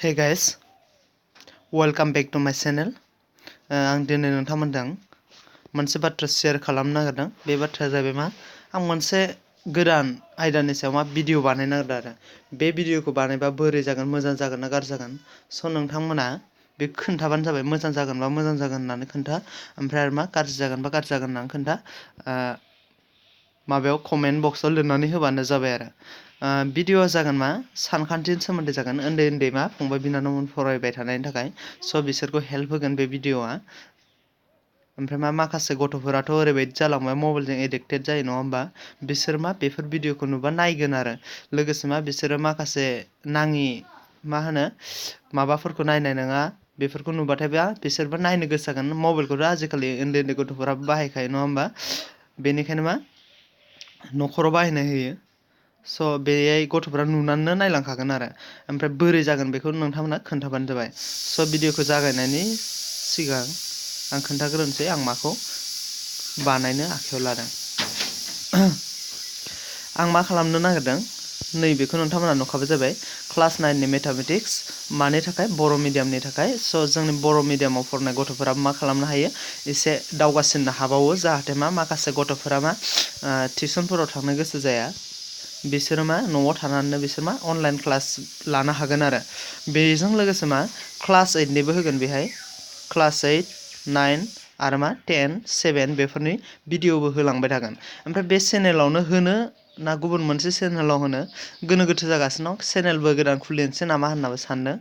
Hey guys, welcome back to my channel. आं दिनै नोंथांमोनजों मोनसे बाथ्रा शेयार खालामनो नागिरदों। बे बाथ्राया जाबाय मा आं मोनसे गोदान आयदानि सायाव मा भिडिअ बानायनो नागिरदों आरो बे भिडिअखौ बानायबा बोरै जागोन, मोजां जागोन ना गाज्रि जागोन। स' नोंथांमोना बे खोन्थाबानो जाबाय, मोजां जागोनबा मोजां जागोन होननानै खोन्था, ओमफ्राय आरो मा गाज्रि जागोनबा गाज्रि जागोन होननानै खोन्था। माबायाव कमेन्ट बक्सआव लिरनानै होबानो जाबाय आरो भिडिअआ जागोन मा सानखान्थिनि सोमोन्दै जागोन। उन्दै उन्दै मा फंबाय बिनानावमोन फरायबाय थानायनि थाखाय स' बिसोरखौ हेल्प होगोन बे भिडिअआ। ओमफ्राय माखासे गथ'फोराथ' ओरैबायदि जालांबाय मबाइलजों एडिक्टेड जायो नङा होमबा, बिसोर मा बेफोर भिडिअखौ नुबा नायगोन आरो लोगोसे मा बिसोरो माखासे नाङि माबाफोरखौ नायनाय नङा। बेफोरखौ नुबाथाय बिसोरबो नायनो गोसो जागोन। मबाइलखौथ' आजिखालि उन्दै उन्दै गथ'फोराबो बाहायखायो नङा होमबा, बेनिखायनो मा न'खराव बाहायनाय होयो। स' बेहाय गथ'फ्रा नुनानैनो नायलांखागोन आरो ओमफ्राय बोरै जागोन बेखौ नोंथांमोना खोन्थाबानो जाबाय। स' भिडिअखौ जागायनायनि सिगां आं खोन्थाग्रोनोसै आं माखौ बानायनो आखायाव लादों। आं मा खालामनो नागिरदों नैबेखौ नोंथांमोना नुखाबाय जाबाय, क्लास 9नि मेथामेटिक्स। मानि थाखाय? बर' मिडियामनि थाखाय। स' जोंनि बर' मिडियामाव फरायनाय गथ'फोरा मा खालामनो हायो, एसे दावगासिननो हाबावो, जाहाथे माखासे गथ'फोरा टिउसनफोराव थांनो गोसो जाया, बिसोरो न'आव थानानैनो बिसोर अनलाइन क्लास लानो हागोन आरो बेजों लोगोसे क्लास 8निबो होगोन बेहाय। क्लास 8, 9 आरो 10, 7 बेफोरनि भिडिअबो होलांबाय थागोन। ओमफ्राय बे चेनेलावनो होनो ना गुबुन मोनसे चेनेलाव होनो गोनो गोथो जागासिनो दं। चेनेलबो गोदान खुलिनोसै नामा होननाबो सानदों।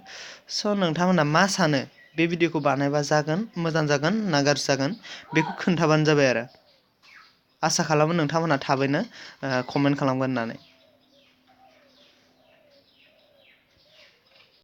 स' नोंथांमोना मा सानो, बे भिडिअखौ बानायबा जागोन, मोजां जागोन ना गाज्रि जागोन, बेखौ खोन्थाबानो जाबाय आरो आसा खालामो नोंथांमोना थाबैनो कमेन्ट खालामगोन होननानै।